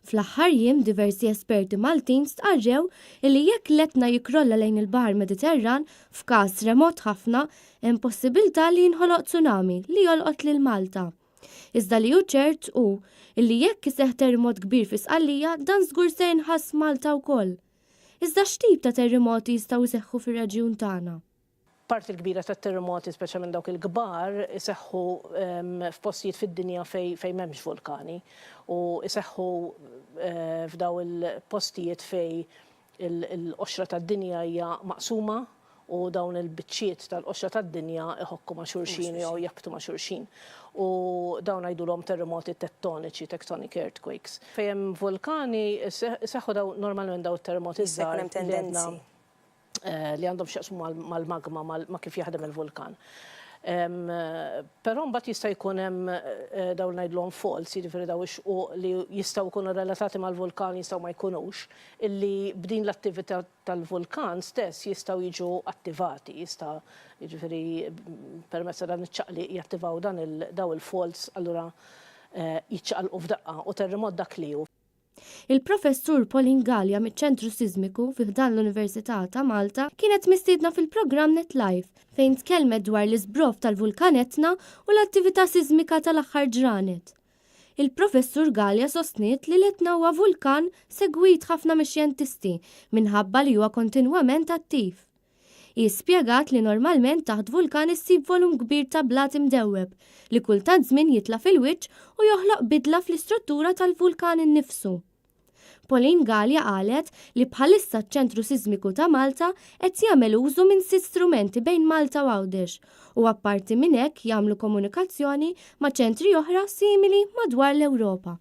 Fl-aħħar jiem diversi esperti Maltin stqarrew illi jekk l-Etna jikkrolla lejn il-Baħar Mediterran, f'każ remot ħafna, hemm possibilità li jinħoloq tsunami li jolqot lil Malta. Iżda li hu ċert hu illi jekk iseħħ terrimot kbir fi Sqallija dan żgur se jinħass f'Malta wkoll. Iżda x'tip ta' terrimoti jistgħu jseħħu fir-reġjun tagħna? Parti l-kbira tat-terremoti, speċjalment dawk il-kbar, iseħħu f'postijiet fid-dinja fejn fejn m'hemmx vulkani u iseħħu f'daw il-postijiet fejn il-qoxra tad-dinja hija maqsuma u dawn il-biċċiet tal-qoxra tad-dinja iħokku ma' xulxin jew jabtu ma' xulxin. U dawn ngħidulhom terremoti tettoniċi, tectonic earthquakes. Fejn hemm vulkani iseħħu dawn normalment dawn it-terremoti żgħar. Jista' jkun hemm tendenzi. Li għandhom x'jaqsmu mal-magma, ma' kif jaħdem il-vulkan. Però mbagħad jista' jkun hemm dawn ngħidulhom faults, jiġifieri dawn ix-xquq li jistgħu jkunu relatati mal-vulkan jistgħu ma jkunux, illi b'din l-attività tal-vulkan stess jistgħu jiġu attivati, jista' jiġifieri permezz ta' dan iċ-ċaqliq jattivaw dan il dawn il-faults allura jiċċaqalqu f'daqqa u terremot dak li hu. Il-Professur Pauline Galea miċ-Ċentru Sismiku fi ħdan l-Università ta' Malta kienet mistiedna fil-programm Net Live fejn tkellmet dwar l-iżbroff tal-vulkan Etna u l-attività sismika tal-aħħar ġranet. Il-Professur Galea sostniet li l-Etna huwa vulkan segwit ħafna mix-xjentisti minħabba li huwa kontinwament attiv. Hi spjegat li normalment taħt vulkan issib volum kbir ta' blat imdewweb li kull tant żmien jitla' fil-wiċċ u joħloq bidla fl-istruttura tal-vulkan innifsu. Pauline Galea qalet li bħalissa ċ-Ċentru Sismiku ta' Malta qed jagħmel użu minn sitt strumenti bejn Malta u Għawdex u apparti minn hekk jagħmlu komunikazzjoni ma' ċentri oħra simili madwar l-Ewropa.